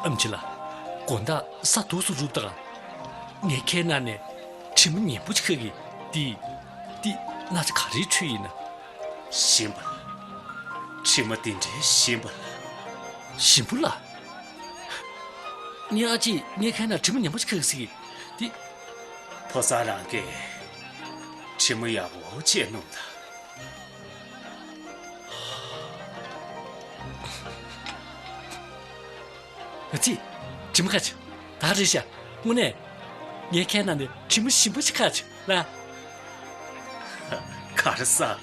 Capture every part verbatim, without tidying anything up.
ཨམ་ཆི་ལགས། དགོང་དག་ས་དུས་སུ་རུབ་དང་། ངའི་ཁའི་ནང་ནས་དྲི་མ་ངན་པོ་ཅིག་ཁ་གི། འདི། འདི་ན་ཚ་ག་རེའི་ཁྲོད་ཡིན་ན། ཞིམ་པ་ལ། དྲི་མ་འདི་འདྲའི་ཞིམ་པ་ལ། ཞིམ་པོ་ལ། ངའི་ཨ་ཅེས་ངའི་ཁའི་ནང་དྲི་མ་ངན་པོ་ཅིག་ཁ་གི་ཟེར་གི། འདི། ཕོ་གསར་རང་གིས་དྲི་མ་ཡག་པོ་ཅིག་སྣོམས་དང་། ཨ་ཙི། དྲི་མ་ཁ་ཆུ། ད་རེད་ཤག་དངོས་གནས། ངའི་ཁའི་ནང་ནས་དྲི་མ་ཞིམ་པོ་ཞིག་ཁ་ཆུ་ལ། ག་རེ་ཟ།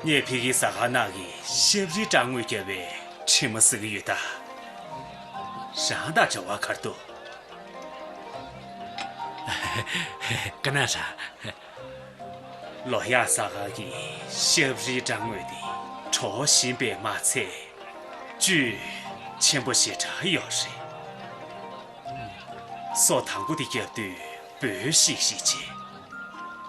ངས་ཕ་གིའི་ཟ་ཁང་ནང་གི་ཤབ་རིའི་སྦྲང་ངོས་བརྒྱབ་པའི་དྲི་མ་ཟ་གི་ཡོད་ད། རང་དང་འབྲེལ་བ་ག་རེ་འདུག་ག་ན་ར། ལོ་གཡག་ཟ་ཁང་གི་ཤབ་རིའི་སྦྲང་ངོས་དེ་བྲོ་བ་ཞིམ་པས་མ་ཚད། བཅུད་ཆེན་པོ་ཞེ་དྲག་ཡོད་རེད། སོ་དང་པོ་དེ་བརྒྱབ་དུས་འབོལ་ཤིག་ཤིག་བྱེད།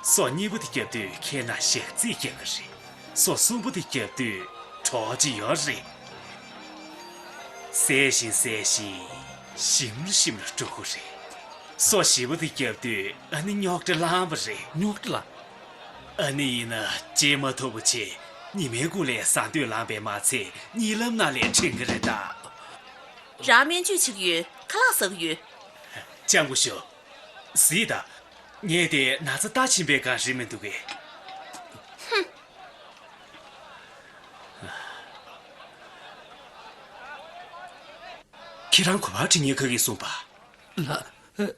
སོ་གཉིས་པོ་དེ་བརྒྱབ་དུས་ཁའི་ནང་ཞག་རྩི་རྒྱག་གི་རེད། སོ་གསུམ་པོ་དེ་བརྒྱབ་དུས་བྲོ་བ་ཅིག་ཡོད་རེད། ཟས་བཞིན་ཟས་བཞིན་ཞིམ་རུ་ཞིམ་རུ་འགྲོ་གི་རེད། སོ་བཞི་པོ་དེ་བརྒྱབ་དུས་ཨ་ནི་རྙོག་དྲ་ལངས་པ་རེད། རྙོག་དྲ་ལ། ཨ་ནི་ཡིན་ན་བརྗེད་མ་ཐུབ་པ་བྱས། ཉི་མའི་གུང་ལ་ཟ་འདོད་ལངས་པས་མ་ཚད་གཉིད་ལམ་ནང་ལ་དྲན་གི་རེད་ད། རང་སྨན་བཅོས་བྱེད་ཀྱི་ཡོད། ཁ་ལག་ཟ་གི་ཡོད། སྤྱང་པོ་ཞོ། གཟིགས་དང་། ངས་དེ་ན་ཚ་ད་ཕྱིན་པའི་སྒང་རེད་མི་འདུག་གས། ཁྱེད་རང་ག་པར་ཁྲིད་མཁན་ག་གིས་གསུངས་པ། ལགས། ཨ།